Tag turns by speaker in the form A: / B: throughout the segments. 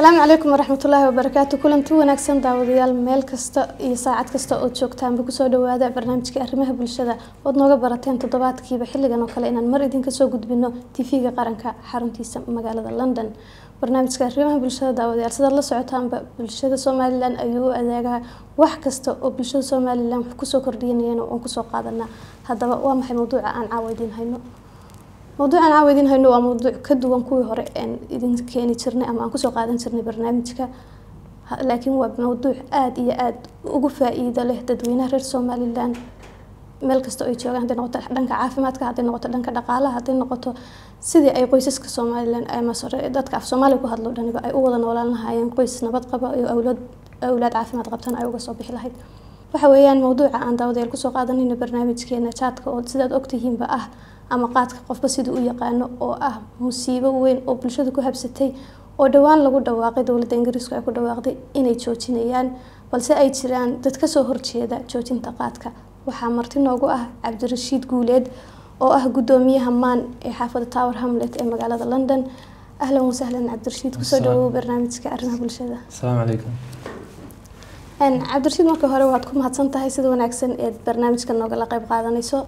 A: Asalaamu calaykum waraxmatullaahi wabarakaatu. Kulanti wanaagsan daawadayaal, meel kasta iyo saacad kasta ood joogtaanba kusoo dhawaada barnaamijka arrimaha bulshada ood nooga barateen toddobaadkiiba xilligan oo kale inaan mar idinka soo gudbino TV-ga Qaranka xaruntiisa magaalada London. Barnaamijka arrimaha bulshada, daawadayaal, sidaad la socotaanba bulshada Somaliland ayuu u adeegaa. Wax kasta oo bulshada Somaliland wax kusoo kordhinayana oon kusoo qaadanaa. Haddaba waa maxay mawduuca aan caawa idiin hayno? Mawduucan caawa idiin hayno waa mawduuc ka duwan kuwii hore een idin keeni jirnay ama aan kusoo qaadan jirnay barnaamijka, laakiin waa mawduuc aada iyo aada ugu faa-iido leh dadweynaha reer Somaliland meel kasta ay joogaan, hadday noqoto dhanka caafimaadka, hadday noqoto dhanka dhaqaalaha, hadday noqoto sidii ay qoysaska Somaliland ama dadka af Soomaaliya ku hadlo dhaniba ay u wada noolaan lahaayeen qoys nabad qaba iyo awlaad caafimaad qabtana ay uga soo bixi lahayd. Waxa weeyaan mawduuca aan daawadayaal kusoo qaadanayno barnaamijkeena jaadka, oo sidaad ogtihiinba ah, ama qaadka qofba siduu u yaqaano, oo ah musiibo weyn oo bulshada ku habsatay, oo dhowaan lagu dhawaaqay, dowladda Ingiriisku ay ku dhawaaqday inay joojinayaan, balse ay jiraan dad kasoo horjeeda joojinta qaadka. Waxaa marti noogu ah Cabdirashiid Guuleed oo ah guddoomiyaha MAN ee xaafadda Tower Hamlet ee magaalada London. Ahlan wasahlan Cabdirashiid, kusoo dhawow barnaamijka arrimaha bulshada.
B: Asalaamu calaykum.
A: Cabdirashiid, marka hore waad ku mahadsan tahay sida wanaagsan eed barnaamijka noogala qeyb qaadanayso.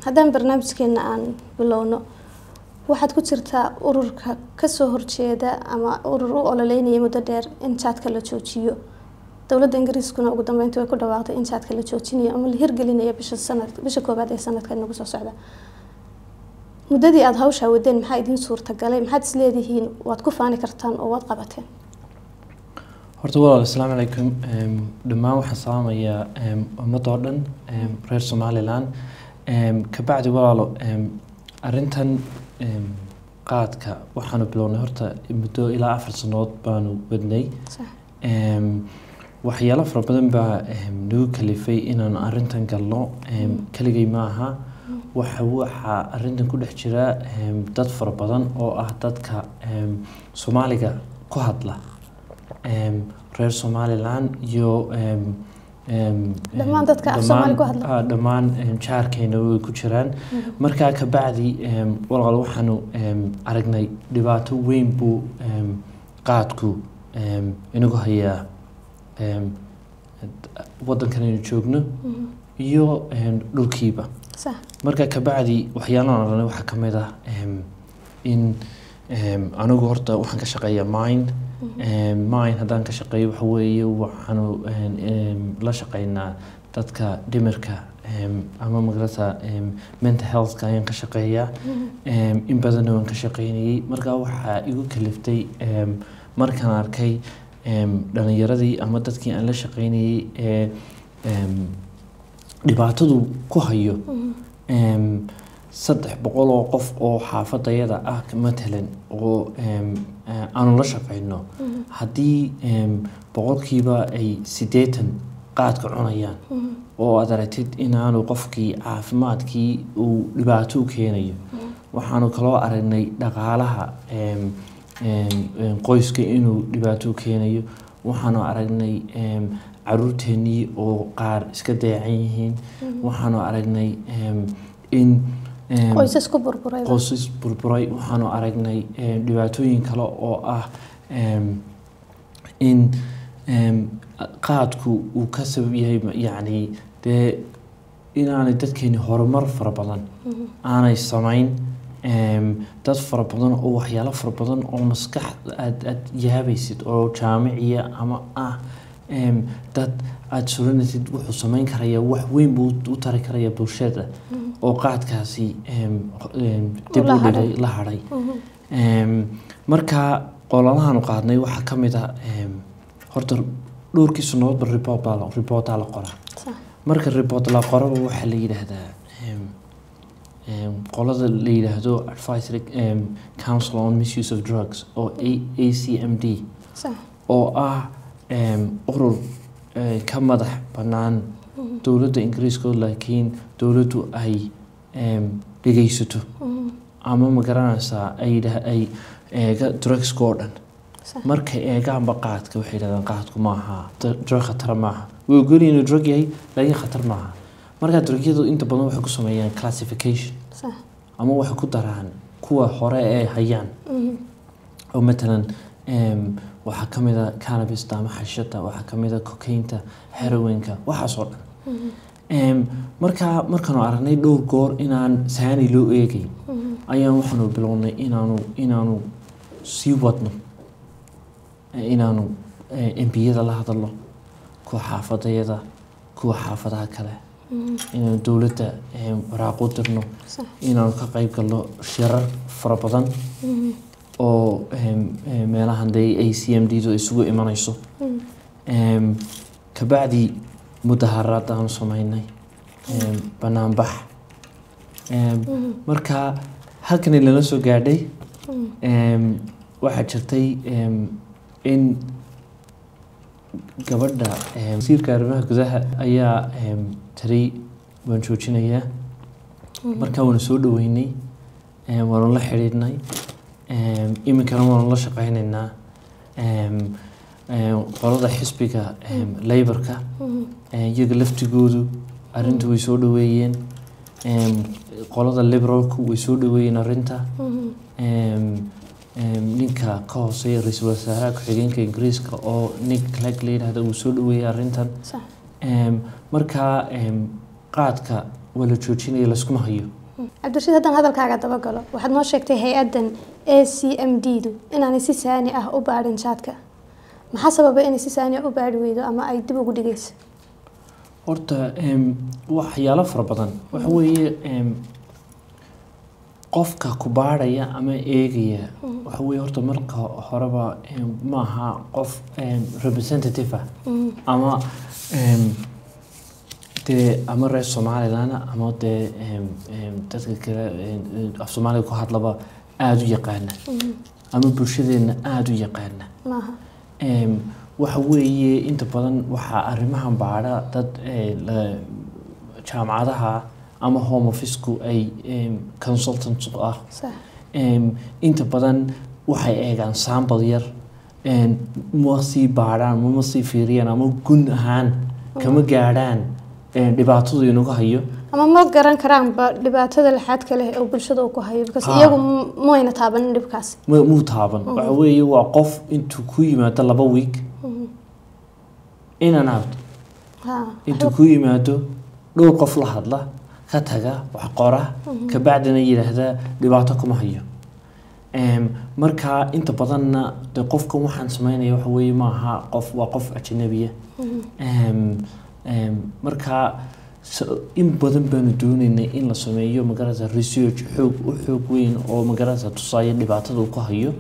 A: Haddaan barnaamijkeena aan bilowno, waxaad ku jirtaa ururka kasoo horjeeda ama urur u ololeynaya muddo dheer in jaadka la joojiyo. Dowladda Ingiriiskuna ugu dambeyntii way ku dhawaaqday in jaadka la joojinayo ama la hirgelinayo bisha sanad, bisha koowaad ee sanadka nagu soo socda. Muddadii aada hawshaa wadeen, maxaa idiin suurtagalay? Maxaad isleedihiin waad ku faani kartaan oo waad qabateen?
B: Horta walaal, asalaamu calaykum. Dhammaan waxaan salaamayaa ummadda oo dhan reer Somaliland. Kabacdi walaalo, arrintan qaadka waxaanu bilownay horta muddo ilaa 4 sanood baanu wadnay. Waxyaalo fara badan baa nagu kalifay inaanu arrintan galno. Keligay ma aha, waxaa arrintan ku dhex jira dad fara badan oo ah dadka Soomaaliga ku hadla, reer Somaliland iyo
A: Dhammaan dadka af Soomaali ku hadla.
B: Dhammaan jaarkeena way ku jiraan. Markaa kabacdi walaal, waxaanu aragnay dhibaato weyn buu qaadku inagu hayaa waddankan aynu joogno iyo dhulkiiba. Marka kabacdi waxyaalahan aragnay waxaa ka mid ah in anigu horta waxaan ka shaqeeyaa Mind. Mind haddaan ka shaqeeyo, waxa weeye waxaanu la shaqeynaa dadka dhimirka ama magarata mental healthka ayaan ka shaqeeyaa. In badanna waan ka shaqeynayay. Marka waxaa igu kaliftay markaan arkay dhalinyaradii ama dadkii aan la shaqeynayay ee dhibaatadu ku hayo, 300 oo qof oo xaafadayada ah matalan oo aanu la shaqeyno, haddii 80% ay qaadka cunayaan oo aad aragtid inaanu qofkii caafimaadkii uu dhibaato u keenayo. Waxaanu kaloo aragnay dhaqaalaha qoyska inuu dhibaato u keenayo. Waxaanu aragnay caruurteennii oo qaar iska dayacan yihiin. Waxaanu aragnay in
A: qoysas ku burburay.
B: Qoysas burburay. Waxaanu aragnay dhibaatooyin kale oo ah in qaadku uu ka sabab yahay, yacni dee inaanay dadkeeni horumar fara badan aanay samayn, dad fara badan oo waxyaalo fara badan oo maskax aad yaabaysid oo jaamiciya ama ah dad aada suranaysid wuxuu samayn karaya, wax weyn buu u tari karaya bulshada, oo qaadkaasi dib
A: la
B: u dhigay
A: hadhay.
B: La hadhay. Marka qoladahaanu qaadnay waxaa ka mid ah horta dhowrkii sannadoodba report baa reportaa la qoraa. Marka report la qoraba, waxaa la yidhaahdaa qolada la yidhaahdo Advisory Council on Misuse of Drugs oo ACMD oo ah urur ka madax bannaan dowladda Ingiriiska, laakiin dowladdu ay dhegeysato ama ma garanaysaa ay ay eega drugska oo dhan. Markay eegaanba qaadka, waxay yidhahdaan qaadku maaha drug, khatar maaha. Way ogolyihin inuu drug yahay, laakiin khatar maaha. Marka drugyadu inta badan waxay ku sameeyaan classification ama waxay ku daraan kuwa hore ee hayaan oo matalan Waxaa ka mid a cannabista ama xashada, waxaa ka mid a cocaine-ta, heroinka, waxaas oo dhan. Markaa markaanu aragnay dhowr goor inaan saani loo eegayn, ayaan waxaanu bilownay inaanu sii wadno, inaanu MP-yada la hadalno, kuwa xaafadayada, kuwa xaafadaha kale, inaanu dowladda waraaq u dirno, inaanu ka qayb galno shirar fara badan oo meelahan dee ACMD du isugu imanayso. Kabacdi mudaharaad aanu samaynay, banaanbax. Marka halkani lala soo gaadhay. Waxaa jirtay in gabadha wasiirka arrimaha gudaha ayaa tiri waan joojinayaa. Marka waanu soo dhaweynay, waanu la xidhiidhnay, iminkana waanu la shaqeynaynaa qolada xisbiga Labourka. Iyaga laftigoodu arrinta way soo dhaweeyeen. Qolada Liberalku way soo dhaweeyeen arrinta. Ninka ka hooseeya ra-iisul wasaaraha ku-xigeenka Ingiriiska oo Nick Clegg la yidhaahdo wuu soo dhaweeyey arrintan. Marka qaadka waa la joojinaya, layskuma hayo.
A: Cabdirashiid, haddaan hadalkaaga dabagalo, waxaad noo sheegtay hay-addan ACMD du inaanay si saani ah u baadhin jaadka. Maxaa sababa inay si saani ah u baadhi weydo ama ay dib ugu dhigayso?
B: Horta waxyaalo fara badan. Waxa weeye qofka ku baadhaya ama eegaya, waxa weeye horta marka horeba maaha qof representative ah ama dee ama reer Somaliland ama dee dadka kale af Soomaaliga ku hadlaba aada u yaqaana ama bulshadeena aada u yaqaana
A: maaha.
B: Waxa weeye inta badan waxaa arrimahan baadha dad jaamacadaha ama Home Office-ku ay consultants u ah. Inta badan waxay eegaan sample yar, ma sii baadhaan, ma sii fiiriyaan ama gun ahaan kama gaadhaan dhibaatadu inagu hayo.
A: Ama ma garan karaanba dhibaatada laxaadka leh oo bulshada uu ku hayo, because iyagu mayna taabanin dhibkaasi.
B: Muu taaban. Waxa weeye waa qof intuu ku yimaado 2 week in and out, intuu ku yimaado dhowr qof la hadla, ka taga, wax qora, kabacdina yidhaahda dhibaato kuma hayo. Marka inta badanna de qofkan waxaan sameynaya waxa weeye maaha qof, waa qof ajnabiya. Marka in badan baanu doonaynay in la sameeyo magarata research xoog u xoog weyn oo magarata tusaya dhibaatada uu ku hayo.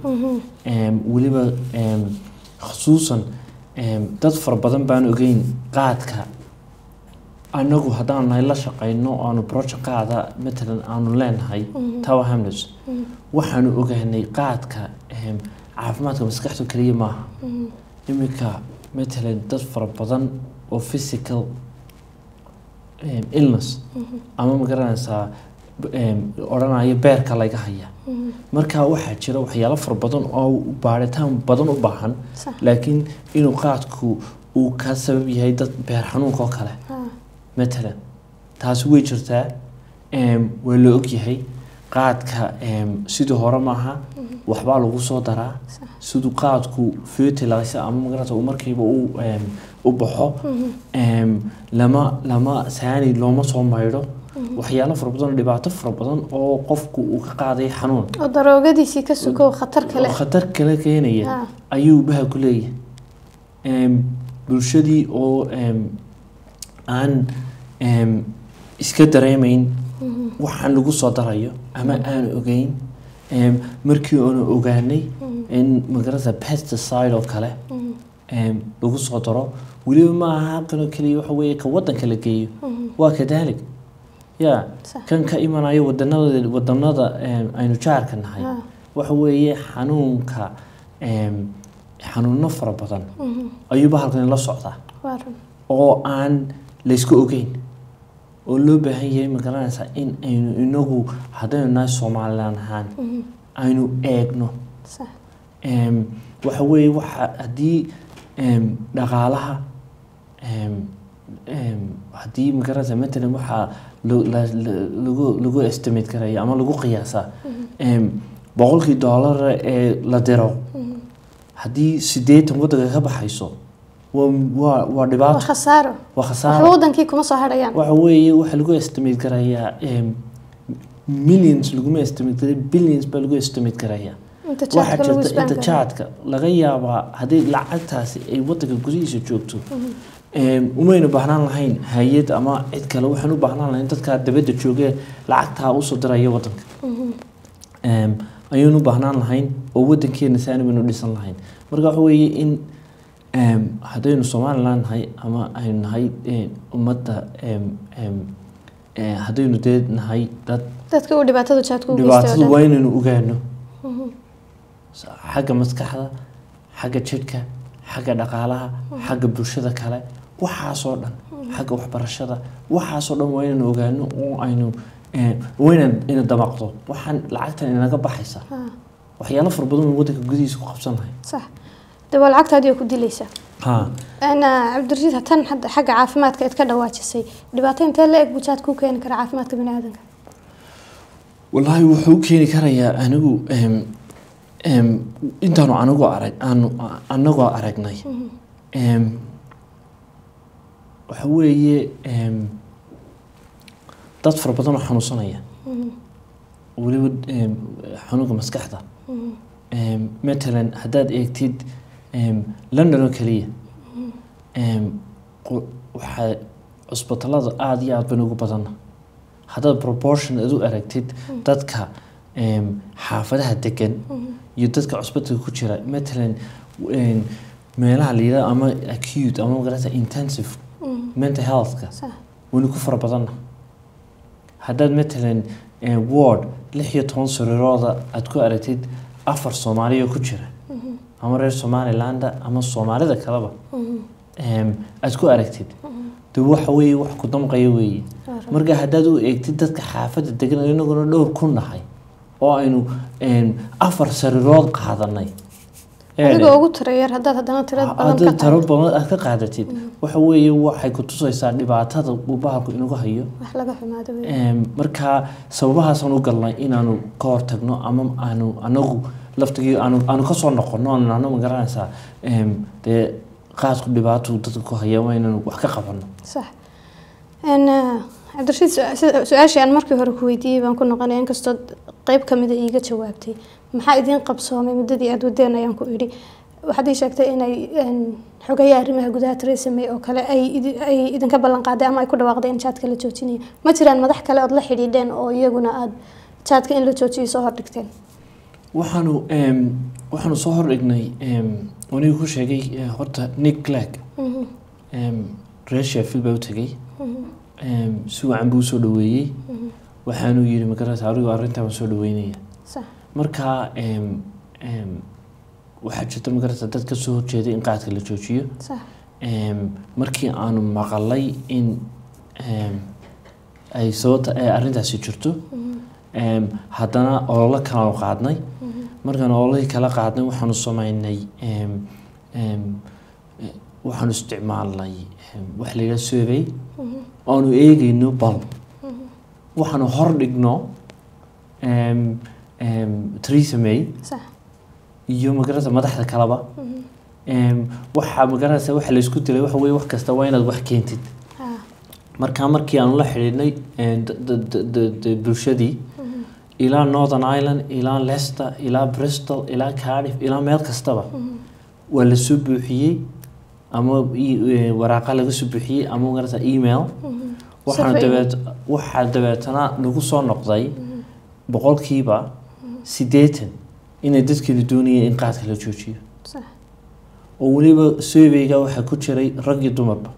B: Weliba khusuusan dad fara badan baan ogeyn qaadka. Anagu haddaan nahay la shaqeyno, aanu project qaada matalan aanu leenahay Tower Hamlets, waxaanu ogaanay qaadka caafimaadka maskaxda kaliya maaha. Iminka matalan dad fara badan oo physical illness ama magaranaysaa odhanaya beerka laga haya. Marka waxaa jira waxyaalo fara badan oo baaritaan badan u baahan, laakiin inuu qaadku uu ka sabab yahay dad beer xanuunka oo kale matalan, taasi way jirtaa. Waa la ogyahay qaadka sidii hore maaha, waxbaa lagu soo daraa siduu qaadku fertilizer ama magarata uu markiiba u baxo. Lama saani looma soo maydho. Waxyaalo fara badan oo dhibaato fara badan oo qofku uu ka qaaday xanuun
A: oo daroogadiisii ka sukow khatar kale
B: oo khatar kale keenaya ayuu baha ku leeyahay. Bulshadii oo aan iska dareemayn waxaan lagu soo darayo ama aan ogeyn. Markii aanu ogaanay in magarata pesticide oo kale lagu soo daro, weliba ma aha halkan oo keliya, waxa weeye ka waddanka la geeyo waa kadalik ya kan ka imanayo wadanada aynu jaarka nahay. Waxa weeye xanuunka xanuuno fara badan ayuu bahalkan la socdaa
A: waa run
B: oo aan laysku ogeyn oo loo baahan yahay ma garanaysaa in aynu inagu haddaynu nahay Somaliland ahaan aynu eegno. Waxa weeye waxa haddii dhaqaalaha haddii magarata matalan waxaa lagu estimate karaya ama lagu qiyaasaa $100 ee la diro. Haddii 80 waddanka ka baxayso, waa
A: waa
B: dhibaato.
A: Khasaaro.
B: Waa khasaaro.
A: Waxba wadankii kuma soo hadhayaan.
B: Waxa weeye, waxaa lagu estimate garayaa millions, laguma estimate garay, billions baa lagu estimate garayaa.
A: Inta
B: waxaa
A: jaadka lagu
B: jirta inta
A: isbaan.
B: Jaadka laga yaabaa haddii lacagtaasi ay wadanka gudihiisa joogto, umaynu baahnaan lahayn hay-ad ama cid kale. Waxaan u baahnaan lahayn dadkaa dabadda joogee lacagtaa usoo diraya wadanka ayaynu u baahnaan lahayn, oo wadankeena saani baynu dhisan lahayn. Marka waxa weeye in haddaynu Somaliland nahay ama aynu nahay ummadda haddaynu dee nahay dad
A: dadka uu dhibaatada jaadka u geystay oo
B: dhibaatadu
A: dhan.
B: Waa inaynu ogaano xagga maskaxda, xagga jidhka, xagga dhaqaalaha, xagga bulshada kale, waxaasoo dhan, xagga waxbarashada, waxaasoo dhan waa inaynu ogaano oo aynu waa inaan ina damaqdo waxaan lacagtan inaga baxaysa. Waxyaalo fara badan oo waddanka gudihiisa ku qabsan lahay.
A: Sax de, waa lacagtaadii oo ku dilaysa.
B: Ha.
A: Ana Cabdirashiid, tan hadda xagga caafimaadka aad ka dhawaajisay, dhibaato intee la eg buu jaadka u keeni karaa caafimaadka bini'aadanka?
B: Wallaahi wuxuu u keeni karayaa, anigu intaanu anigu arag aanu anagoo aragnay, waxa weeye dad fara badan oo xanuunsanaya, weliba xanuunka maskaxda. Matalan haddaad eegtid London oo keliya, waxaa cusbitalada aada iyo aad ban ugu badanna. Haddaad proportion aad u aragtid dadka xaafadaha degan iyo dadka cusbitalka ku jira, matalan meelaha la yidhahdo ama acute ama magarata intensive mental healthka, waynu ku fara badanna. Haddaad matalan ward 16 sariirooda aad ku aragtid afar Soomaaliya ku jira, ama reer Somalilanda ama Soomaalida kaleba aad ku aragtid, de waxa weeye wax ku damqaya weeye. Marka haddaad u eegtid dadka xaafadda degan, inaguna dhowr kun nahay oo aynu afar sariirood qaadanay.
A: Adigoo ugu tiro yar, haddaad haddana tiro badan ka
B: haddaad tiro
A: qaadatid.
B: Badan aad ka qaadatid, waxa weeye waxay ku tusaysaa dhibaatada uu bahalku inagu hayo.
A: Wax laga xumaado weeye.
B: Marka sababahaasaan u galnay inaanu ka hortagno ama aanu anagu laftigii aanu kasoo noqono, aanu nahno, ma garanaysaa, dee qaadku dhibaatuu dadka ku haya, waa inaanu wax ka qabano.
A: Sax. Cabdirashiid, su-aashii aan markii hore ku weydiiyey baan ku noqonaya, inkastoo qeyb kamida iiga jawaabtay. Maxaa idiin qabsoomay muddadii aada wadeen ayaan ku idhi. Waxaad ii sheegtay inay xogayaha arrimaha gudaha Theresa May oo kale ay idinka ballan qaaday ama ay ku dhawaaqday in jaadka la joojinayo. Ma jiraan madax kale ood la xidhiidheen oo iyaguna aada jaadka in la joojiyo soo hordhigteen?
B: Waxaanu soo hordhignay, anigu ku sheegay, horta Nick Clegg, reer Sheffield baa u tegey. Si wacan buu usoo dhaweeyey. Waxaanu yidhi, magarata, anigu arrintaa waan soo dhaweynaya. Marka waxaa jirta, magarata, dad ka soo horjeeday in qaadka la joojiyo. Markii aanu maqalay in ay sababta ay arrintaasi jirto, haddana ololo kalaanu qaadnay. Markaan ololihii kala qaadnay, waxaanu sameynay waxaanu isticmaalnay waxa la yidhaha survey, aanu eegayno bal waxaanu hor dhigno Theresa May iyo magarata madaxda kaleba. Waxa magarata waxa la isku dilay waxa weeye, wax kasta waa inaad wax keentid. Markaa markii aanu la xidhiidhnay bulshadii ilaa Northern Ireland, ilaa Leicester, ilaa Bristol, ilaa Cardiff, ilaa meel kastaba, waa la soo buuxiyey ama waraaqa laga soo buuxiyey ama magarata email. Waxaana
A: Survey.
B: Waxaa dabeetana nagu soo noqday 80% inay dadkeenu doonayeen in qaadka la joojiyo, oo weliba surveyga waxaa ku jiray rag iyo dumarba.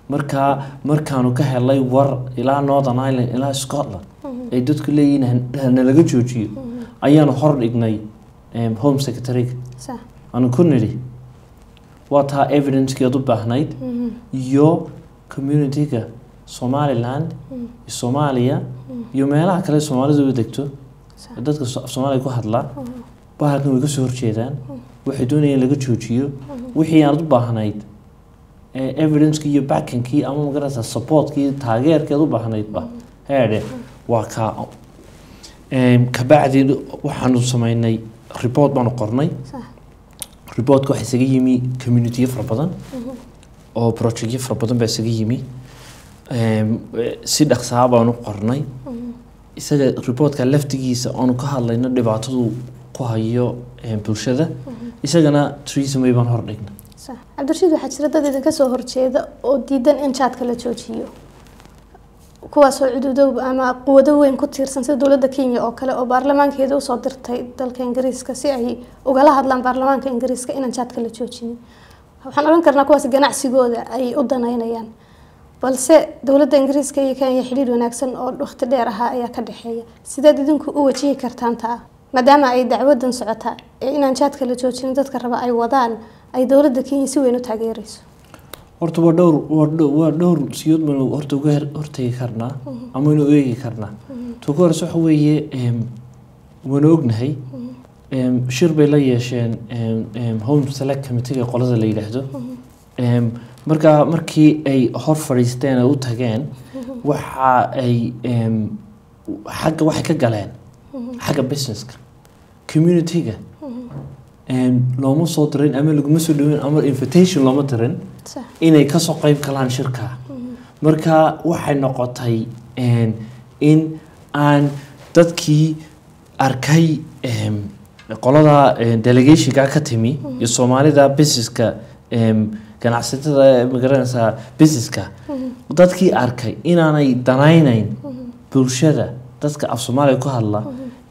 B: Markaa markaanu ka helay war ilaa Northern Ireland ilaa Scotland ay dadku leeyihiin hanalaga joojiyo, ayaanu hor dhignay home secretary-ga. Aanu ku nidhi, waa taa evidence-kii aad u baahnayd iyo community-ga Somaliland iyo Soomaaliya iyo meelaha kale Soomaalidu u degto, dadka Soomaaliya ku hadla bahalkan way ka soo horjeedaan, waxay doonayeen laga joojiyo. Wixii aad u baahnayd evidence-kii iyo backing-kii ama magarata support-kii, taageerkii aad u baahnaydba heedhe waa kaa. Kabacdi waxaanu sameynay Report baanu qornay. Reportka waxaa isaga yimi community fara badan oo projectyo fara badan baa isaga yimi. Si dhaqsaa baanu qornay isaga reportka laftigiisa, oonu ka hadlayno dhibaatadu ku hayo bulshada. Isagana Theresa May baan hor dhignay.
A: Sax. Cabdirashiid, waxaa jira dad idinka soo horjeeda oo diidan in jaadka la joojiyo, kuwaasoo cududo ama quwado weyn ku tiirsan, sida dowladda Kenya oo kale, oo baarlamaankeeda usoo dirtay dalka Ingiriiska si ay ugala hadlaan baarlamaanka Ingiriiska inaan jaadka la joojinin. Waxaan odhan karnaa kuwaas ganacsigooda ay u danaynayaan, balse dowladda Ingiriiska iyo Kenya xidhiidh wanaagsan oo waqti dheer ahaa ayaa ka dhexeeya. Sideed idinku u wajihi kartaan taa, maadaama ay dacwadan socotaa ee inaan jaadka la joojinin dadka raba ay wadaan ay dowladda Kenya si weyn u taageerayso?
B: Horta waa dhowr siyood baynu horta uga hortegi karnaa ama aynu eegi karnaa. Ta ugu horeysa waxa weeye, waanu ognahay shir bay la yeesheen Home Select Committee qolada la yidhaahdo. Marka markii ay hor fadhiisteen ay u tageen, waxa ay xagga waxay ka galeen xagga businesska community-ga. Looma soo dirin ama laguma soo dhaweyn ama invitation looma dirin inay kasoo qayb galaan shirka. Marka waxay noqotay in aan dadkii arkay qolada delegationka ka timi iyo Soomaalida businesska, ganacsatada, magaranaysaa, businesska, dadkii arkay inaanay danaynayn bulshada dadka af Soomaaliya ku hadla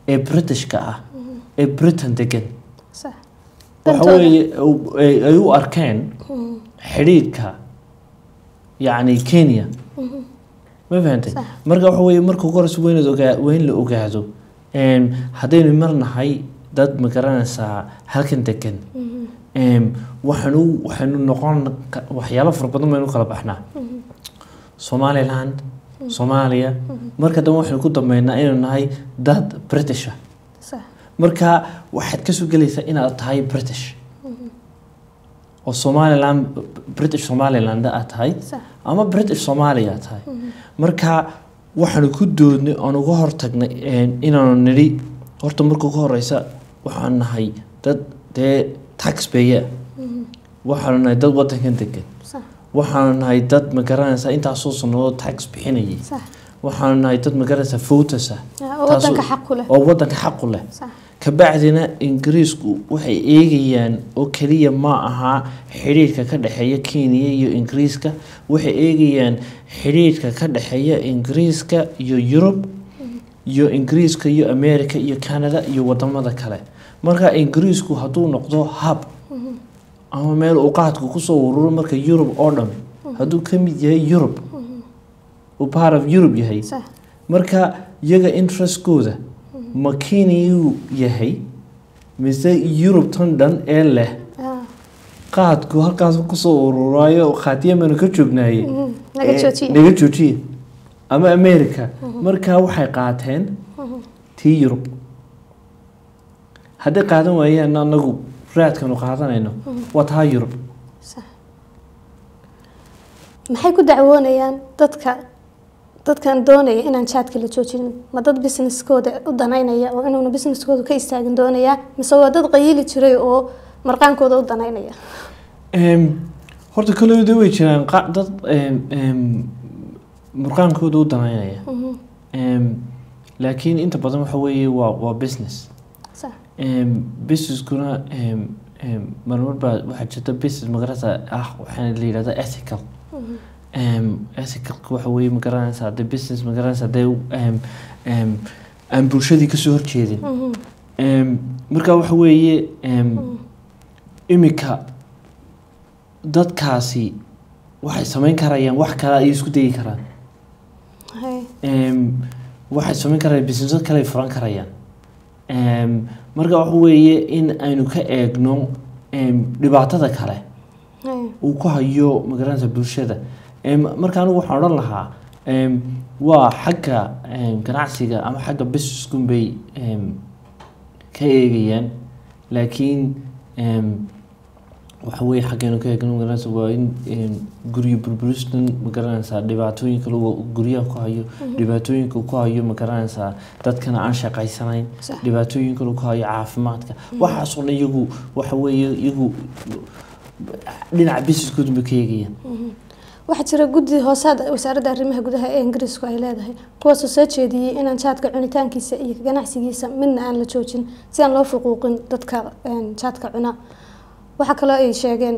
B: ee Britishka ah ee Britain degan. Waxa
A: Dantooda.
B: weeye ay u arkeen xidhiidhka yacni Kenya, ma fahantay?
A: Sax.
B: Marka waxa weeye, marka ugu horeysa waa inaad ogaa, waa in la ogaado haddaynu marnahay dad, ma garanaysaa, halkan degan, waxaanu noqon waxyaalo fara badan baynu kala baxnaa: Somaliland, Soomaaliya. Marka dambe waxaynu ku dambeynaa inaynu nahay dad British ah. Marka waxaad kasoo gelaysaa inaad tahay British oo Somaliland, British Somaliland aad tahay ama British Somalia aad tahay. Marka waxaanu ku doodnay oon uga hortagnay inaanu nidhi horta marka ugu horeysa waxaan nahay dad dee taxpayer, waxaanu nahay dad wadankan degan, waxaanu nahay dad, ma garanaysaa, intaasoo sannadood tax bixinayay, waxaanu nahay dad, ma garanaysaa, voters ah
A: oo wadanka xaq ku leh.
B: Oo wadanka xaq u leh. Kabacdina Ingiriisku waxay eegayaan oo keliya ma aha xidhiidhka ka dhexeeya Kenya iyo Ingiriiska, waxay eegayaan xidhiidhka ka dhexeeya Ingiriiska iyo Yurub iyo Ingiriiska iyo America iyo Canada iyo wadamada kale. Marka Ingiriisku hadduu noqdo hub ama meel uu qaadku kusoo ururo, marka Yurub oo dhan hadduu ka mid yahay, Yurub uu part of Europe yahay, marka iyaga interestkooda ma Kenyuu yahay mise Yurub tan dhan ee leh qaadku halkaas kusoo ururaayo, khaatiyamanu ka joognaaye
A: naga joojiya.
B: Naga joojiya, ama America? Marka waxay qaateen tii Yurub. Hadday qaadan waayaan, anagu raadkanu qaadanayno waa taa Yurub.
A: Maxay ku dacwoonayaan dadkan doonaya inaan jaadka la joojinin? Ma dad businesskooda u danaynaya oo inuuna businesskooda ka istaagin doonaya, mise waa dad qayili jiray oo marqaankooda u danaynaya?
B: Horta koleyda way jiraan dad murqaankooda u danaynaya, laakiin inta badan waxa weeye waa business. Businesskuna marmar baa waxaa jirta business, magarata, ah waxaana la yidhahdaa ethical. Ethicalka waxa weeye, magaranaysaa, dee business, magaranaysaa, dee aan bulshadii kasoo horjeedin. Marka waxa weeye, imika dadkaasi waxay samayn karayaan wax kale ayay isku dayi karaan. Waxay samayn karayaan business kale ay furan karayaan. Marka waxa weeye in aynu ka eegno dhibaatada kale uu ku hayo, magaranaysa, bulshada. Marka anigu waxaan odhan lahaa waa xagga ganacsiga ama xagga businesskun bay ka eegayaan, laakiin Waxa weeye xaggeenu ka eegno, magaranaysa, waa in guryo burburistan, magaranaysaa, dhibaatooyinka lagu guryaha ku hayo, dhibaatooyinka ku hayo, magaranaysaa, dadkana aan shaqaysanayn, dhibaatooyinka lagu hayo caafimaadka, waxaasoo dhan iyagu waxa weeye iyagu dhinaca businesskoodu bay ka eegayaan.
A: Waxaa jira guddi hoosaad wasaaradda arrimaha gudaha ee Ingiriisku ay leedahay, kuwaasoo soo jeediyey inaan jaadka cunitaankiisa iyo ganacsigiisa midna aan la joojin, si aan loo fuquuqin dadka jaadka cuna. Waxaa kaloo ay sheegeen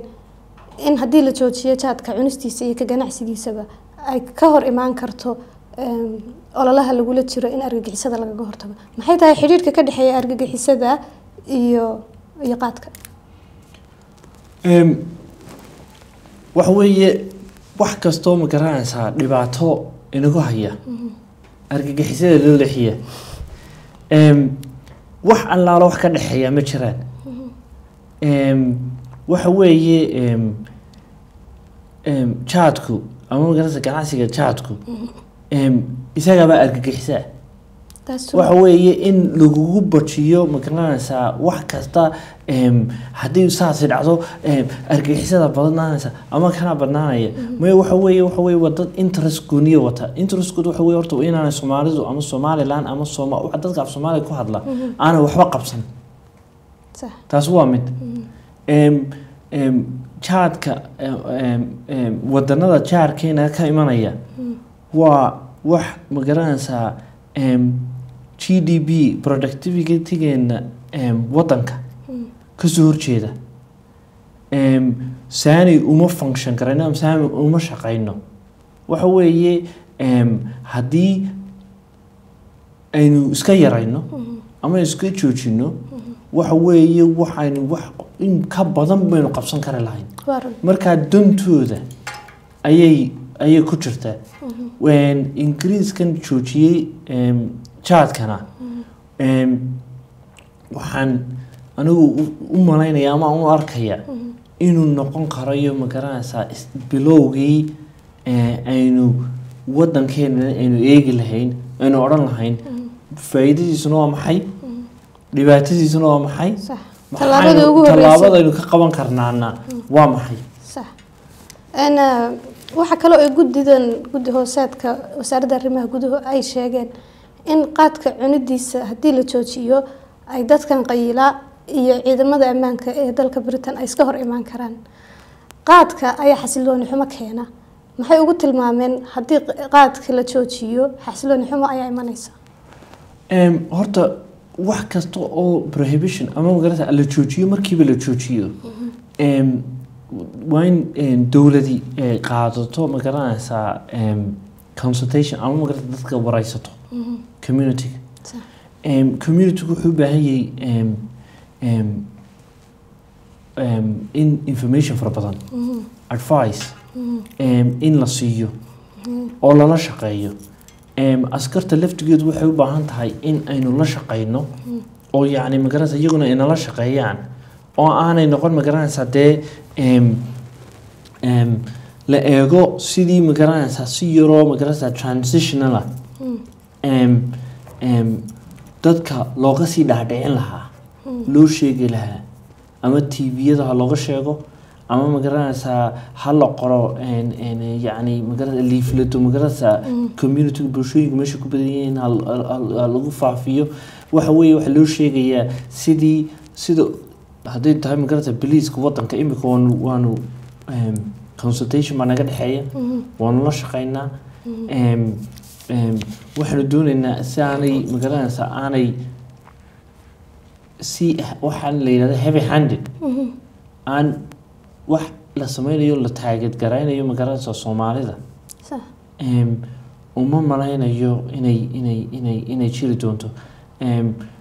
A: in haddii la joojiyo jaadka cunistiisa iyo ka ganacsigiisaba ay ka hor imaan karto ololaha lagula jiro in argagixisada lagaga hortago. Maxay tahay xidhiidhka ka dhexeeya argagixisada iyo qaadka?
B: Waxa weeye wax kastoo, ma garanaysaa, dhibaato inagu haya argagixisada loo leexiya. Wax allaalo wax ka dhexeeya ma jiraan. Waxa weeye jaadku ama, magaranaysa, ganacsiga jaadku isagabaa argagixisaa. Waxa weeye in lagugu bajiyo, ma garanaysaa, wax kasta haddii saasi dhacdo argagixisada badnaanaysa ama kana badnaanaya. Maya, waxa weeye waa dad interest gooniya wata. Interestkooda waxa weye horta inaanay Soomaalidu ama Somaliland ama Sooma waxa dadka af Soomaaliya ku hadla aanay waxba qabsan. Taas waa mid. Jaadka wadanada jaarkeena ka imanaya waa wax, ma garanaysaa, GDP productivitygeena wadanka kasoo horjeeda. Saani uma function karayno ama saani uma shaqayno. Waxa weeye haddii aynu iska yarayno ama iska joojino, waxa weeye waxaynu wax in ka badan baynu qabsan kari lahayn. Markaa dantooda ayay ku jirtaa. Ingiriiskan joojiyey jaadkana, waxaan anigu u malaynaya ama u arkaya inuu noqon karayo, ma garanaysaa, bilowgii aynu wadankeena aynu eegi lahayn, aynu odhan lahayn faa'iidadiisuna waa maxay, dhibaatadiisuna waa maxay, tallaabadaynu ka qaban karnaana waa maxay.
A: Sax. Waxaa kaloo ay guddidan guddi hoosaadka wasaaradda arrimaha guduhu ay sheegeen in qaadka cunidiisa haddii la joojiyo ay dadkan qayilaa iyo ciidamada ammaanka ee dalka Britain ay iska hor imaan karaan. Qaadka ayaa xasilooni xumo keena. Maxay ugu tilmaameen haddii qaadka la joojiyo xasilooni xumo ayaa imanaysa?
B: Horta wax kasta oo prohibition ama, magarata, la joojiyo, markiiba la joojiyo, waa in dowladi qaadato, ma garanaysaa, consultation ama, magarata, dadka wareysato community-ga. Community-gu wuxuu u baahan yahay in information fara badan, advice in la siiyo oo lala shaqeeyo. Askarta laftigeedu waxay u baahan tahay in aynu la shaqeyno oo yacni, magaranaysa, iyaguna inala shaqeeyaan oo aanay noqon, magaranaysaa, dee la eego sidii, magaranaysaa, si yaroo, magaranaysaa, transitional ah dadka looga sii dhaadhicin lahaa, loo sheegi lahaa, ama TV-yada ha looga sheego ama, magaranaysaa, ha la qoro yacni, magarasa, leafleto, magaranaysaa, community bulshooyinka meesha ku badan yihiin ha lagu faafiyo. Waxa weeye waxaa loo sheegayaa sidii sida hadday tahay, magaranaysaa, boliiska wadanka imika waanu consultation baa naga dhexeeya, waanu la shaqeynaa. Waxaanu dooneynaa si aanay, magaranaysaa, aanay si waxaan la yidhahda heavy handed aan wax la sameynayo la target garaynayo, magaranaysaa, Soomaalida. Uma malaynayo inay jiri doonto.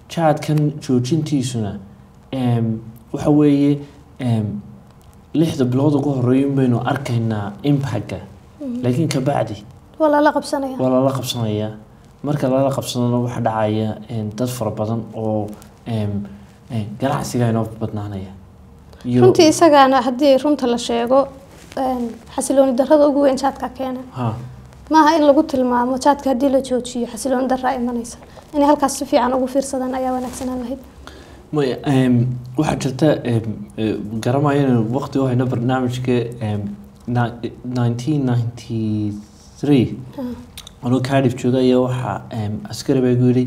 B: Jaadkan joojintiisuna waxa weeye 6da bilood ugu horeeyin baynu arkaynaa impactka, laakiin kabacdi
A: waa lala qabsanaya.
B: Waa lala qabsanayaa. Marka lala qabsadona waxaa dhacaya dad fara badan oo ganacsiga inoo badnaanaya.
A: Runtii isagaana haddii runta la sheego xasilooni darrada ugu weyn jaadka keena. Maaha in lagu tilmaamo jaadka haddii la joojiyo xasilooni darraa imanaysa. Inay halkaas si fiican ugu fiirsadaan ayaa wanaagsanaan lahayd.
B: Maya, waxaa jirta, garamayo inaynu waqti u hayno barnaamijka, 1993 anuu Cardiff jooga ayaa waxaa askari baa igu yidhi,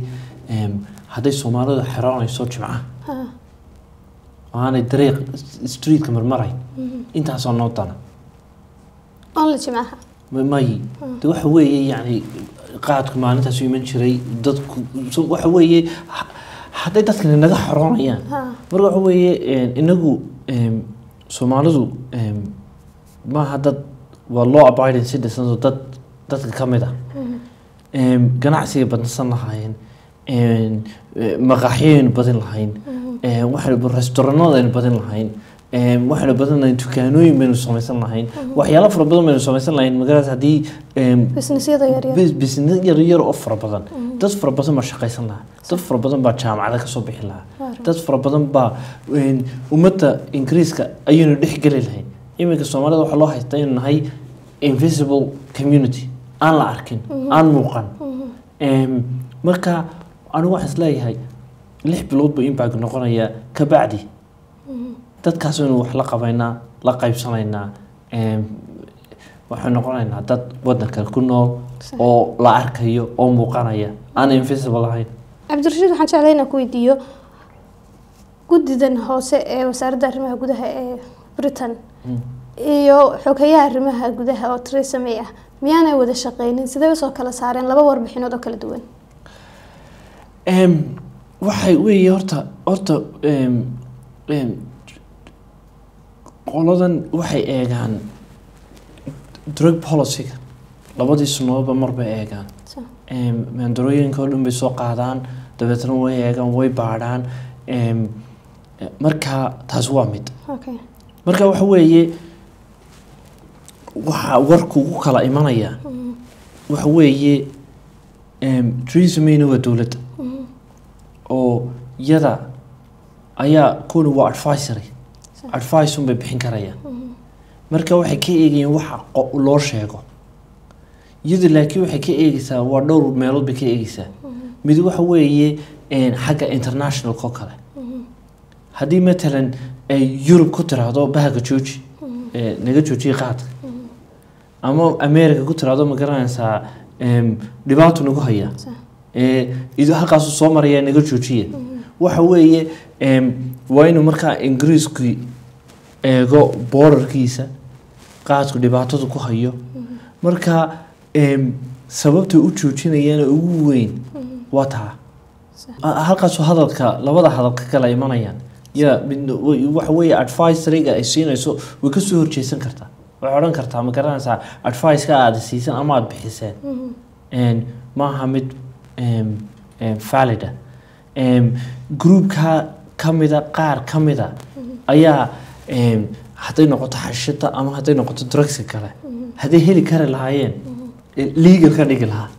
B: hadday Soomaalidu xeroonayso Jimcaha oo aanay dariiq streetka marmarayn, intaasoo noo dana.
A: Only Jimcaha?
B: May, de waxa weeye, yacni qaadku maalintaas u iman jiray dadku. So waxa weeye, hadday dadkani naga xoroonayaan, marka waxa weeye, inagu Soomaalidu maaha dad, waa law abiding citizens oo dad dadka ka mid ah. Ganacsiga badnsan lahaayeen, maqaaxiyaynu badin lahayn, waxaynu restauranadaynu badin lahayn, waxaynu badin lahayn dukaanooyin baynu samaysan lahayn, waxyaalo fara badan baynu samaysan lahayn magaaladaas haddii
A: businessyada yaryar.
B: Business yar yar oo fara badan, dad fara badan baa shaqaysan lahaa, dad fara badan baa jaamacada kasoo bixi lahaa, dad fara badan baa ummadda Ingiriiska ayaynu dhex geli lahayn. Iminka Soomaalida waxaa loo haystaa inuu nahay invisible community, aan la arkin, aan muuqan. Marka anigu waxaan isleeyahay 6 bilood buu impact noqonayaa. Kabacdi dadkaas aynu wax la qabaynaa, la qaybsanaynaa, waxaan noqonaynaa dad wadanka ku nool oo la arkayo oo muuqanaya, aan invisible ahayn.
A: Cabdirashiid, waxaan jeclay inaan ku weydiiyo guddidan hoose ee wasaaradda arrimaha gudaha ee Britain iyo xoghayaha arrimaha gudaha oo Theresa May ah, miyaanay wada shaqeynin? Sidee usoo kala saareen laba warbixinood oo kala duwan?
B: Waxay weeye, horta qoladan waxay eegaan drug policy-ga labadii sanadoodba mar bay eegaan. Maandarooyinka oo dhan bay soo qaadaan, dabeetna way eegaan, way baadhaan. Marka taas waa mid. Marka waxa weeye, waxa warku ugu kala imanaya waxa weeye, Theresa Mayna waa dowladda oo yada ayaa kuwani waa advisory, advice un bay bixin karayaan. Marka waxay ka eegayaan waxa loo sheego iyadu, laakiin waxay ka eegaysaa waa dhowr meelood bay ka eegaysaa. Mid waxa weeye, xagga international oo kale, haddii matalan ay Yurub ku tiraahdo bahaga jooji, naga joojiya qaadka, ama America ku tiraahdo, ma garanaysaa, dhibaato nagu haya, ido halkaasuu soo maraya, naga joojiya, waxa weeye, waa inuu markaa Ingiriisku eego borderkiisa qaadku dhibaatadu ku hayo. Marka sababta u joojinayana ugu weyn waa taa. Halkaasuu hadalka, labada hadal ka kala imanayaan. Ya mid waxa weeye, advisoryga ay siinayso way kasoo horjeesan kartaa, waxay odhan kartaa, ma garanaysaa, advice-ka aad siisan ama aad bixiseen maaha mid valid ah. Groupka kamida, qaar kamida ayaa, hadday noqoto xashida ama hadday noqoto drugska kale, hadday heli kari lahaayeen, legal ka dhigi lahaa.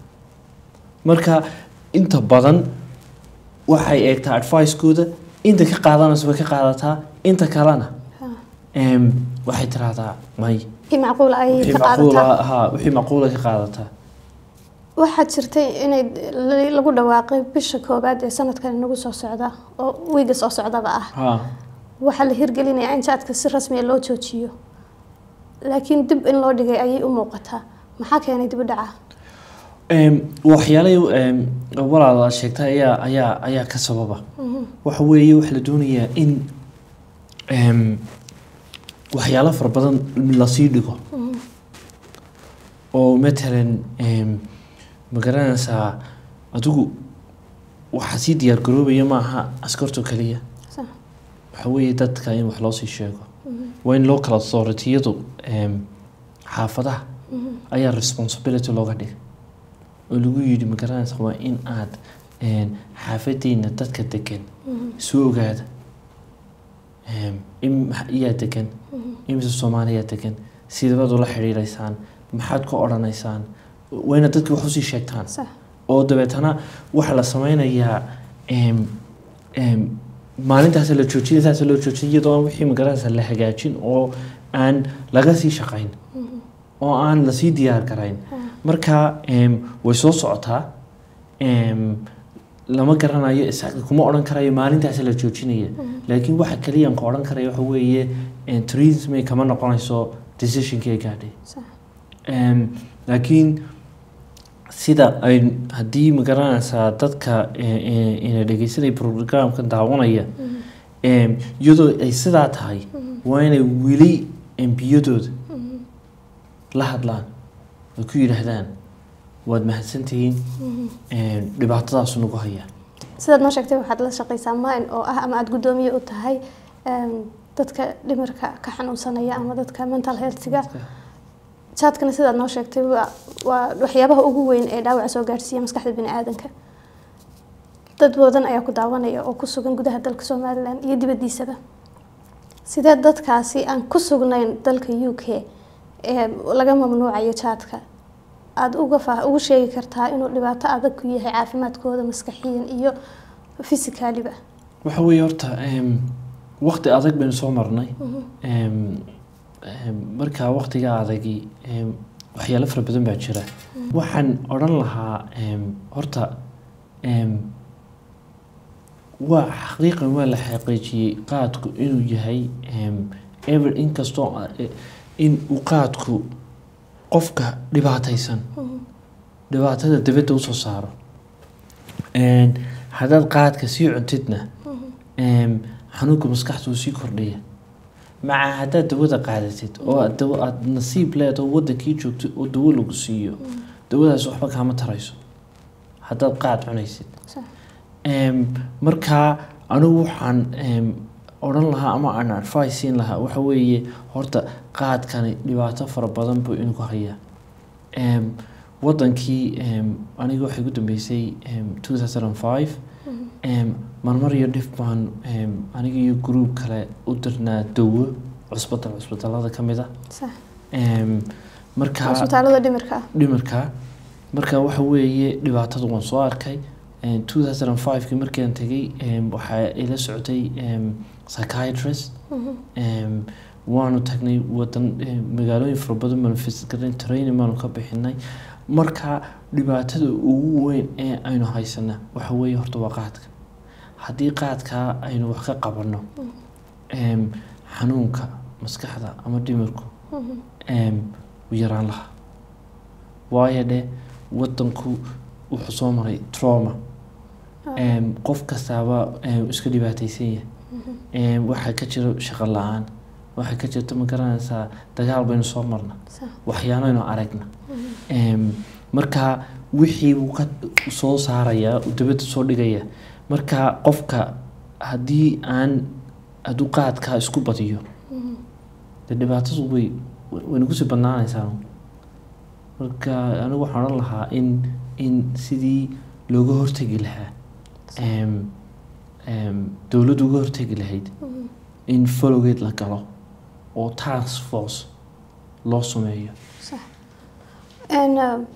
B: Marka inta badan waxay eegtaa advice-kooda, inta ka qaadanayso way ka qaadataa, inta kalena waxay tiraahdaa may.
A: Wixii macquul ay
B: wixii
A: ka
B: macquula
A: qaadataa.
B: Ha, wixii macquula ka qaadataa.
A: Waxaa jirtay inay lagu dhawaaqay bisha koowaad ee sanadkan inagu soo socda oo wiiga soo socdaba ah, waxaa la hirgelinayaa in jaadka si rasmi ah loo joojiyo, laakiin dib in loo dhigay ayay u muuqataa. Maxaa keenay dib u dhaca?
B: Waxyaalay walaal aad sheegtay ayaa ka sababa. Waxa weeye, waxaa la doonayaa in waxyaalo fara badan lasii dhigo oo matalan, ma garanaysaa, adigu waxaa sii diyaar garoobaya maaha askarto kaliya. Waxa weeye, dadka in wax loo sii sheego, waa in local authority-yadu, xaafadaha ayaa responsibility looga dhigay oo lagu yidhi, ma garanaysa, waa in aad xaafadiina dadka degan soo ogaada, in iyaa degan, imise Soomaaliya degan, sidabaad ula xidhiidhaysaan, maxaad ku odhanaysaan, waa inaad dadka wax usii sheegtaan. Oo dabeetana waxaa la sameynayaa, maalintaas la joojinay, saas loo joojin, iyadoo aan wixii, magaranaysa, la hagaajin oo aan laga sii shaqayn oo aan lasii diyaar garayn. Marka way soo socotaa. Lama garanayo exactly, kuma odhan karayo maalintaas la joojinaya, laakiin waxa kaliya aan ka odhan karayo waxa weeye Theresa May kama noqonayso decisionkii ay gaadhay. Laakiin sida ay haddii, ma garanaysaa, dadka ina dhegeysanaya, programka daawanaya, iyadoo ay sidaa tahay, waa inay weli MP-yadooda la hadlaan oo ku yidhaahdaan, "Waad mahadsantihiin, dhibaatadaasu nagu haya."
A: Sidaad noo sheegtay, waxaad la shaqeysaa Mind oo ah ama aada guddoomiye u tahay dadka dhimirka ka xanuunsanaya ama dadka mental healthga. Jaadkana, sidaad noo sheegtay, waa waxyaabaha ugu weyn ee dhaawaca soo gaarsiiya maskaxda bini aadanka. Dad badan ayaa ku daawanaya oo ku sugan gudaha dalka Somaliland iyo dibaddiisaba. Sidee dadkaasi aan ku sugnayn dalka UK ee laga mamnuucayo jaadka aada uga fa ugu sheegi kartaa inuu dhibaato adag ku yahay caafimaadkooda maskaxiyan iyo physically-ba?
B: Waxa weeye horta waqti adag baynu soo marnay. Marka waqtiga adagi waxyaalo fara badan baa jira. Waxaan odhan lahaa horta waa xaqiiqan, waa la xaqiijiyey qaadku inuu yahay ever, inkastoo in uu qaadku qofka dhibaataysan dhibaatada dibadda usoo saaro. Haddaad qaadka sii cuntidna, xanuunka maskaxda uu sii kordhaya. Maca haddaad dawada qaadatid oo aad dawo aada nasiib leedaho, wadankii joogto oo dawo lagu siiyo, dawadaas waxba kaama tarayso haddaad qaad cunaysid. Marka anigu waxaan odhan lahaa ama aan advice siin lahaa waxa weeye, horta qaadkani dhibaato fara badan buu inagu hayaa. Wadankii aniga waxay ugu dambeysay 2005. Marmar iyo dhif baan aniga iyo group kale u dirnaa dawo cusbatal, cusbatalada ka mid ah. Marka
A: Cusbitaalada dhimirka ah.
B: Dhimirka. Marka waxa weeye dhibaatadu waan soo arkay. 2005kii markaan tegay, waxaa ila socotay psychiatrist. Waanu tagnay wadan, magaalooyin fara badan baanu visit garnay, training baanu ka bixinay. Marka dhibaatada ugu weyn ee aynu haysana waxa weeye horta waa qaadka. Haddii qaadkaa aynu wax ka qabanno, xanuunka maskaxda ama dhimirku wuu yaraan lahaa, waayo dheh wadanku wuxuu soo maray trauma. Qof kastaaba iska dhibaataysan yahay. Waxaa ka jira shaqo la-aan, waxaa ka jirta, ma garanaysaa, dagaal baynu soo marna, waxyaalaynu aragna. Marka wixii buu ka soo saarayaa, uu dibadda soo dhigaya. Marka qofka haddii aan hadduu qaadkaa isku badiyo, dee dhibaatadu way nagu sii badnaanaysaa. Marka anigu waxaan odhan lahaa in sidii looga hortegi lahaa, dowladdu uga hortegi lahayd, in followgeed la galo oo task force loo sameeyo.
A: Sax.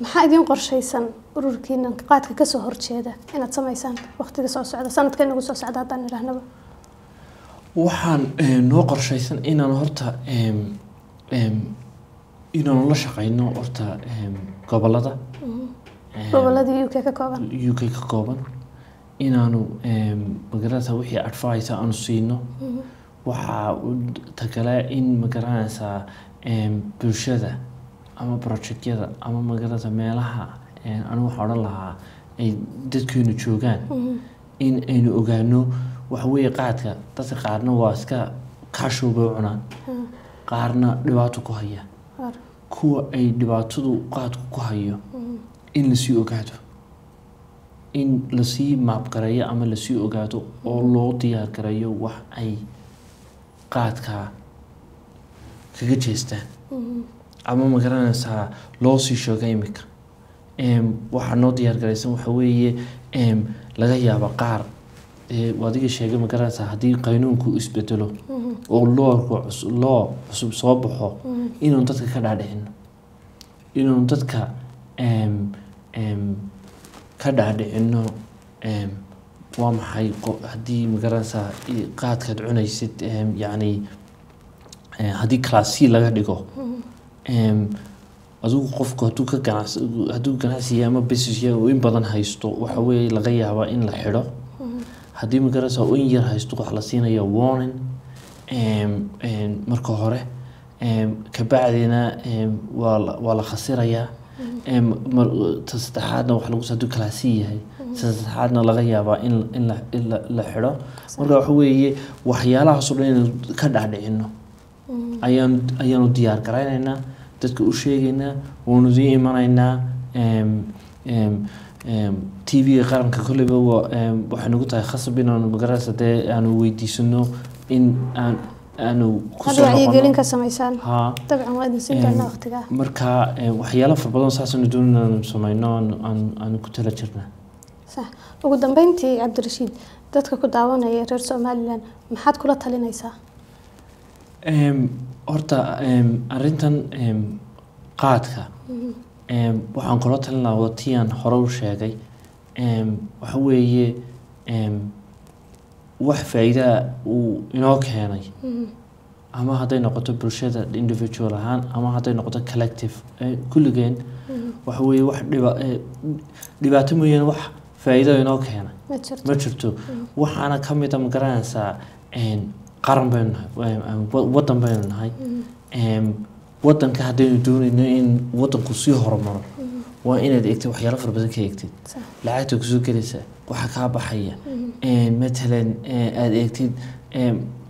A: Maxaa idiin qorshaysan ururkiina qaadka kasoo horjeeda inaad samaysaan waqtiga soo socda, sanadka inagu soo socda haddaan idhaahnaba?
B: Waxaan noo qorshaysan inaan horta inaanu la shaqeyno horta gobolada.
A: Goboladii UK ka kooban.
B: UK ka kooban inaanu magaranaysaa wixii advice aanu siino. Waxaa ta kale in, magaranaysaa, bulshada ama projectyada ama, magaranaysaa, meelaha anigu waxaan odhan lahaa ay dadkeenu joogaan in aynu ogaano. Waxa weeye qaadka dadka qaarna waa iska casual bay u cunaan, qaarna dhibaato ku haya. Kuwa ay dhibaatadu qaadku ku hayo in lasii ogaado, in lasii map gareeyo ama lasii ogaado oo loo diyaar gareeyo wax ay qaadkaa kaga jeestaan ama, ma garanaysaa, loo sii sheego. Imika waxaa noo diyaar garaysan waxa weeye laga yaabo qaar adiga sheegay, ma garanaysaa, haddii qaynuunku isbedelo oo loorka loo cusub soo baxo, inaanu dadka ka dhaadhicino, inaanu dadka ka dhaadhicino waa maxay haddii, ma garanaysaa, qaadkaad cunaysid, yacni haddii class C laga dhigo. Adigu qofku hadduu ka ganacsi, hadduu ganacsiya ama business uu in badan haysto, waxa weeye laga yaabaa in la xidho. Haddii, magaraysa, uu in yar haysto, waxa la siinaya warning marka hore, kabacdina waa la khasirayaa. Ta saddexaadna waxa lagu hadduu class C yahay, ta saddexaadna laga yaabaa in la xidho. Marka waxa weeye waxyaalahaas oo dhan inaynu ka dhaadhicino ayaanu diyaar garaynaynaa, dadka u sheegaynaa, waanu idiin imanaynaa. TV-ga qaranka kolleyba waxay nagu tahay khasab inaanu, magaraysa, dee aanu weydiisano in aanu
A: had
B: kusoo
A: wacyigelin
B: noqono.
A: Ka samaysaan.
B: Haa.
A: Dabcan waa idin siin doonaa waqtigaa.
B: Marka waxyaalo fara badan saasaynu doonayna inaanu sameyno, aanu ku tala jirnaa.
A: Sax. Ugu dambeyntii, Cabdirashiid, dadka ku daawanaya reer Somaliland maxaad kula talinaysaa?
B: Horta arrintan qaadka waxaan kula talin lahaa waa tii aan hore u sheegay. Waxa weeye wax faa'iidaa uu inoo keenay, ama hadday noqoto bulshada individual ahaan ama hadday noqoto collective, kulligeen, waxa weeye wax dhibaato mooyaane wax faa'iido inoo keenay
A: ma jirto.
B: Ma jirto. Waxaana ka mid a, ma garanaysaa, qaran baynu nahay, waddan baynu nahay. Waddanka haddaynu doonayno in waddanku sii horumaro, waa inaad eegtid waxyaalo fara badan, ka eegtid lacagta kusoo gelaysa, waxa kaa baxaya, matalan aada eegtid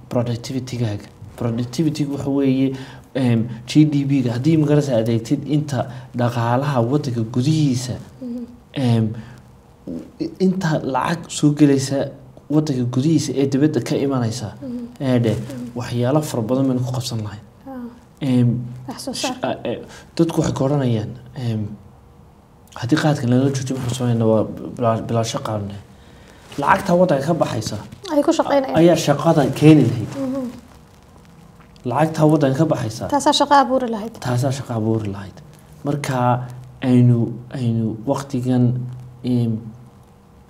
B: productivity-gaaga. Productivity waxa weeye GDP-ga. Haddii, magaraysa, aad eegtid inta dhaqaalaha waddanka gudihiisa, inta lacag soo gelaysa waddanka gudihiisa ee dibadda ka imanaysa, eedhe waxyaalo fara badan baynu ku qabsan lahayn.
A: Wax soo saar.
B: Dadku waxay ka odhanayaan, haddii qaadkan lala joojiyo maxaan sameynaa? Waa bilaa shaqaane. Lacagta waddanka ka baxaysa
A: ay ku shaqeynayaan
B: ayaa shaqada keeni lahayd. Lacagta waddanka ka baxaysa
A: taasaa shaqo abuuri lahayd.
B: Taasaa shaqo abuuri lahayd. Marka aynu waqtigan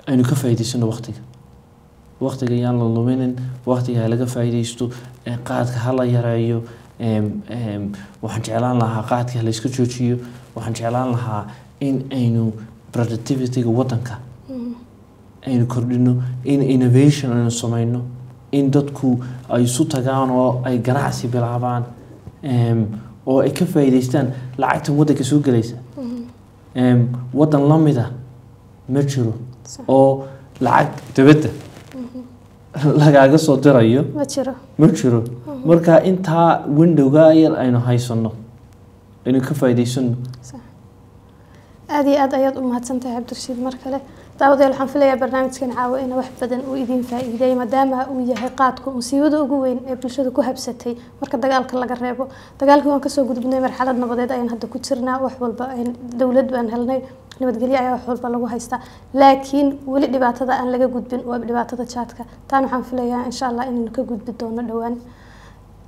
B: aynu ka faa'iidaysano. Waqtiga yaan la luminin, waqtiga ha laga faa'iidaysto. Qaadka ha la yareeyo. Waxaan jeclaan lahaa qaadka ha la iska joojiyo. Waxaan jeclaan lahaa in aynu productivity-ga waddanka aynu kordhino, in innovation aynu sameyno, in dadku ay isu tagaan oo ay ganacsi bilaabaan, oo ay ka faa'iidaystaan lacagtan waddanka soo gelaysa. Waddan la mida ma jiro oo lacag dibadda lagaaga soo dirayo.
A: Ma jiro.
B: Ma jiro. Marka intaa windowga yar aynu haysano aynu ka faa'iidaysano.
A: Sax. Aada iyo aad ayaad u mahadsantahay, Cabdirashiid. Mar kale, daawadayaal, waxaan filayaa barnaamijkan caawa ina wax badan uu idin faa'iideeyay, maadaama uu yahay qaadku musiibada ugu weyn ee bulshada ku habsatay marka dagaalka laga reebo. Dagaalkii waan kasoo gudubnay, marxalad nabadeed ayaan hadda ku jirnaa. Wax walba dowlad baan helnay, nabadgelyo ayaa wax walba lagu haystaa, laakiin weli dhibaatada aan laga gudbin waa dhibaatada jaadka. Taan waxaan filayaa, insha Allah, inaynu ka gudbi doono dhowaan.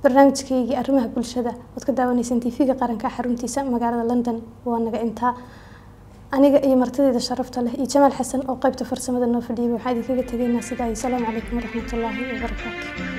A: Barnaamijkaygii arrimaha bulshada waad ka daawanaysaan TV-ga qaranka xaruntiisa magaalada London. Waa naga intaa. Aniga iyo martidayda sharafta leh iyo Jamaal Xasan oo qaybta farsamada noo fadhiyay, waxaan idinkaga tegaynaa sidaa iyo salaamu calaykum waraxmatullaahi wabarakaatu.